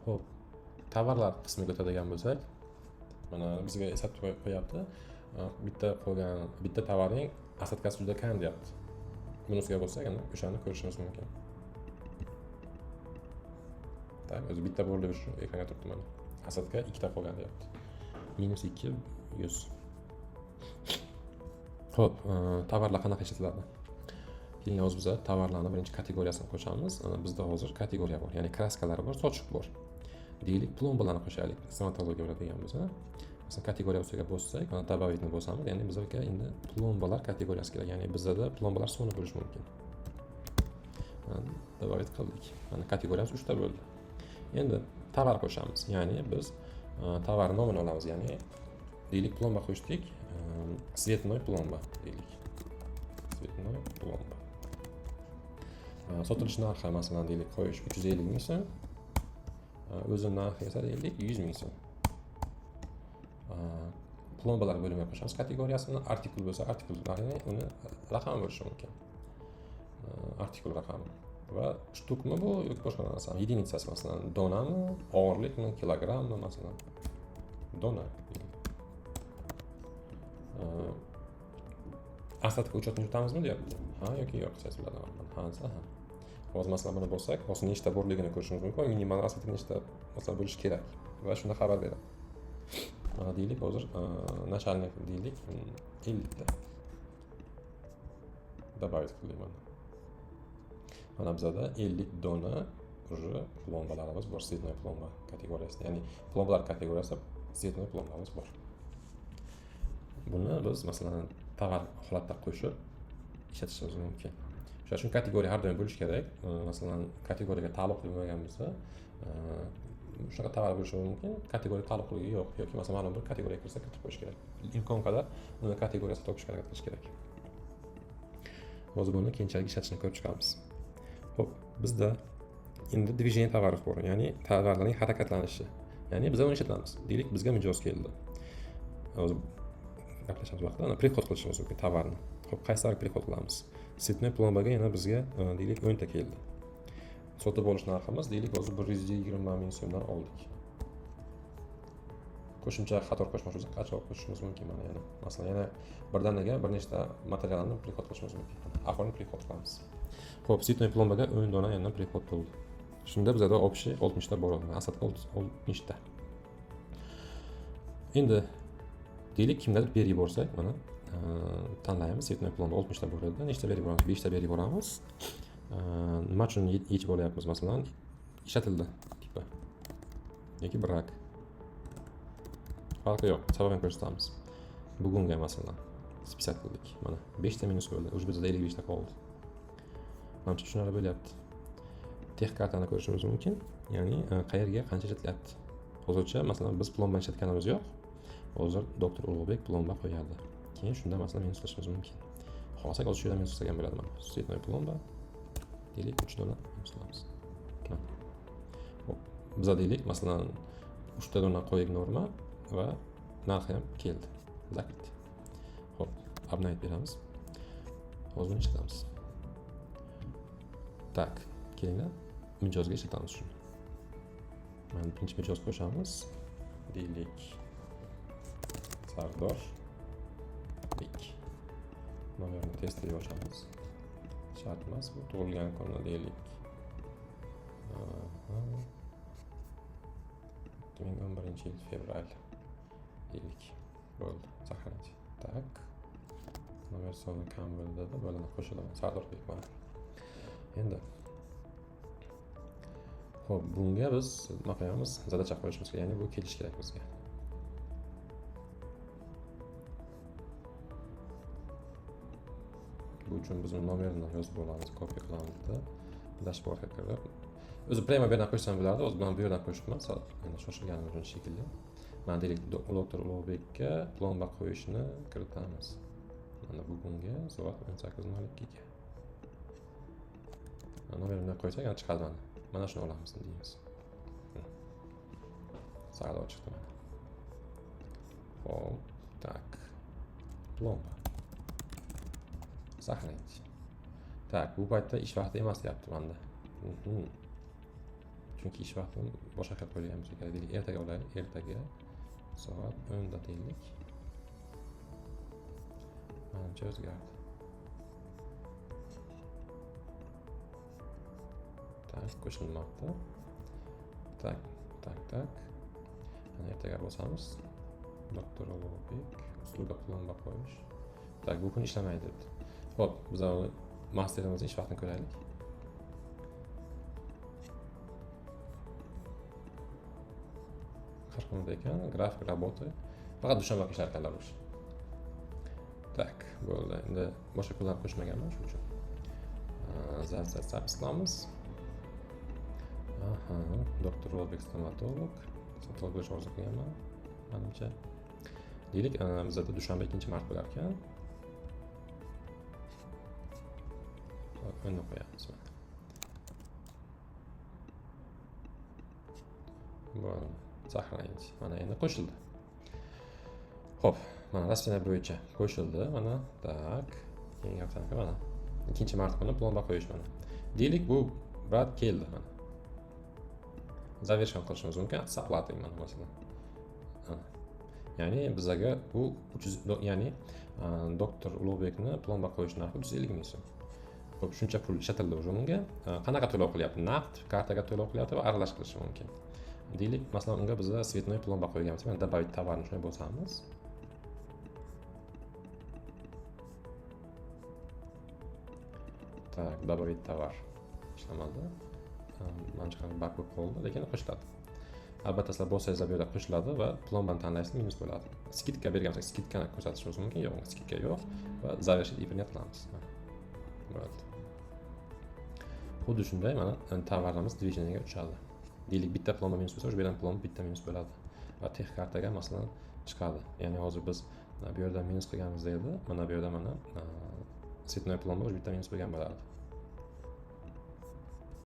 Xo'p, tovarlar qismiga o'tadigan bo'lsak, mana bizga eslatib qo'yapti. Bitta qo'ygan bitta tovarning остатка si juda kam deyapti. Bunisiga bo'lsak, ana o'shani ko'rishimiz mumkin. Так, o'zi bitta bo'ldi shu ekranga turibdi mana. Остатка ikkita qolgan deyapti. Minus 2 100. Xo'p, tovarlar qanaqa ishlatiladi? Keyin hozir biza tovarlarni birinchi kategoriyasini qo'shamiz. Bizda hozir kategoriya bor, ya'ni краска lar bor, sochiq bor. Deylik, plombalarni qo'shaylik, stomatologiya bo'ladigan bo'lsa. Masalan, kategoriya ustiga bossak, mana добавить ni bosamiz, ya'ni bizga endi plombalar kategoriyasi kerak, ya'ni bizada plombalar soni bo'lishi mumkin. Добавить qildik. Mana kategoriyamiz 3 ta bo'ldi. Endi tovar qo'shamiz, ya'ni biz tovar nomini olamiz, ya'ni deylik plomba qo'shdik, цветной plomba deylik. Цветной plomba. Sotilish narxi masalan deylik qo'yish 350 ming so'm. O'zini narxi esa deylik 100 ming so'm. Plombalar bo'limiga qo'shamiz kategoriyasini, artikul bo'lsa artikul, ya'ni uni raqami bo'lishi mumkin. Artikul raqami. Va штук mi bu yoki boshqa narsami? Единица si masalan donami, og'irlikmi, kilogrammi masalan. Dona. Остатка учет ni yuritamizmi deyapti. Ha yoki yo'q desangiz bo'ladi. Ha desa ha. Hozir masalan buni bossak, hozir nechta borligini ko'rishimiz mumkin. Minimal остатка nechta masalan bo'lishi kerak va shunda xabar beradi. Mana deylik hozir начальник deylik 50 ta. Добавить qildik mana. Mana bizada 50 dona уже plombalarimiz bor, цветной plomba kategoriyasida. Ya'ni plombalar kategoriyasida цветной plombamiz bor. Buni biz masalan tovar holatda qo'shib ishlatishimiz mumkin. O'sha uchun kategoriya har doim bo'lishi kerak. Masalan, kategoriyaga taalluqli bo'lmagan bo'lsa, shunaqa tovar bo'lishi mumkin, kategoriya taalluqligi yo'q yoki masalan ma'lum bir kategoriyaga kirsa kiritib qo'yish kerak. Imkon qadar uni kategoriyasini topishga harakat qilish kerak. Hozir buni keyinchalik ishlatishni ko'rib chiqamiz. Xo'p, bizda endi движение товаров bor, ya'ni tovarlarning harakatlanishi. Ya'ni biz uni ishlatamiz. Deylik, bizga mijoz keldi. Hozir gaplashamiz vaqtida, ana приход qilishimiz mumkin tovarni. Xo'p, qaysi tovarga приход qilamiz? Цветной plombaga yana bizga deylik 10 ta keldi. Sotib olish narximiz deylik hozir 120 ming so'mdan oldik. Qo'shimcha qator qo'shmoqchi bo'lsak, qator qo'shishimiz mumkin mana yana. Masalan, yana birdaniga bir nechta materialni приход qilishimiz mumkin. Ahvolni приход qilamiz. Xo'p, цветной plombaga 10 dona yana приход bo'ldi. Shunda bizada общий 60 ta bor. Остатка 60 ta. Endi deylik kimgadir berib yuborsak, mana tanlaymiz цветной plomba 60 ta bor edi. Nechta berib yuboramiz? 5 ta berib yuboramiz. Nima uchun yechib olyapmiz masalan? Ishlatildi типа yoki брак. Farqi yo'q, sababini ko'rsatamiz. Bugunga masalan списать qildik. Mana 5 ta minus bo'ldi. Уже bizda 55 ta qoldi. Manimcha tushunarli bo'lyapti. Тех kartani ko'rishimiz mumkin. Ya'ni qayerga qancha ishlatilyapti. Hozircha masalan biz plomba ishlatganimiz yo'q. Hozir doktor Ulug'bek plomba qo'yadi. Keyin shunda masalan minus qilishimiz mumkin. Xohlasak hozir shu yerdan minus qilsak ham bo'ladi mana. Цветной plomba deylik 3 dona minus qilamiz. Xo'p, biza deylik masalan 3 ta dona qo'ydik norma va narxi ham keldi. Закрыть. Xo'p, обновить beramiz. Hozir buni ishlatamiz. Так, kelinglar, mijozga ishlatamiz shuni. Mana birinchi mijoz qo'shamiz. Deylik Sardor Bek. Nomerini test deb ochamiz. Shart emas, bu tug'ilgan kuni deylik. 2011-yil fevral deylik. Bo'ldi, сохранить. Так. Nomer soni kam bo'ldi dedi, bo'ladi, qo'shilaman. Sardorbek mana. Endi xo'p, bunga biz nima qo'yamiz? Задача qo'yishimiz kerak, ya'ni bu kelishi kerak bizga. Bu uchun biz uni nomerini yozib olamiz, kopiya qilamizda dashboardga kirib. O'zi prямо bu yerdan qo'shsam bo'lardi, hozir men bu yerdan qo'shibman, sal endi shoshilganim uchun shekilli. Mana deylik doktor Ulug'bekka plomba qo'yishni kiritamiz. Mana bugungi soat 18:02 ga. Nomerini qo'ysak, yana chiqadi mana. Mana shuni olamiz deymiz. Sado chiqdi mana. Xo'p, так. Plomba. Сохранить. Так, bu paytda ish vaqti emas deyapti menda. Chunki ish vaqtini boshqa xil qo'ygan bo'lsa kerak. Deylik, ertaga olaylik, ertaga soat 10 da deylik. Manimcha o'zgardi. Tak, qo'shilmoqda. Tak, tak, tak. Mana ertaga bosamiz. Doktor Ulug'bek, услуга plomba qo'yish. Tak, bu kun ishlamaydi debdi. Xo'p, biz masterimizning ish vaqtini ko'raylik. Qirq minut ekan, grafik работы. Faqat dushanba kuni ishlar ekanlar o'sha. Tak, bo'ldi. Endi boshqa kunlar qo'shmaganman shuning uchun. Zapis qilamiz. Aha, doktor Ulug'bek stomatolog. Stomatolog bo'lish orzu qilganman, menimcha. Deylik, bizada dushanba 2-mart bo'lar ekan. Uni qo'yamiz mana. Bo'ldi. Saqlanch. Mana endi qo'shildi. Xo'p, mana rasmiyat bo'yicha qo'shildi. Mana tak. Keyingi haftaniki mana 2-mart kuni plomba qo'yish mana. Deylik, bu brat keldi mana. Zavershon qilishimiz mumkin. Saqlating mana masalan. Ya'ni bizaga bu 300, ya'ni doktor Ulug'bekni plomba qo'yish narxi 350 ming so'm. Xo'p, shuncha pul ishlatildi o'sha bunga. Qanaqa to'lov qilyapti? Naqd, kartaga to'lov qilyapti va aralash qilishi mumkin. Deylik, masalan, unga biz svetnoy plomba qo'yganmiz. Mana добавить tovarni shunday bosamiz. Tak, добавить tovar ishlamadi. Mana shu bak bo'lib qoldi, lekin qo'shiladi. Albatta sizlar bossangizlar bu yerda qo'shiladi va plombani tanlaysiz, minus bo'ladi. Skidka bergan bo'lsak, skidkani ko'rsatishimiz mumkin. Yo'q, skidka yo'q va завершить и принять qilamiz. Bo'ldi. Xuddi shunday mana tovarimiz движениеga tushadi. Deylik, bitta plomba minus bo'lsa, o'sha yerdan plomba bitta minus bo'ladi va tex kartaga masalan chiqadi. Ya'ni hozir biz bu yerdan minus qilganimizda edi, mana bu yerda mana цветной plomba o'sha bitta minus bo'lgan bo'lardi.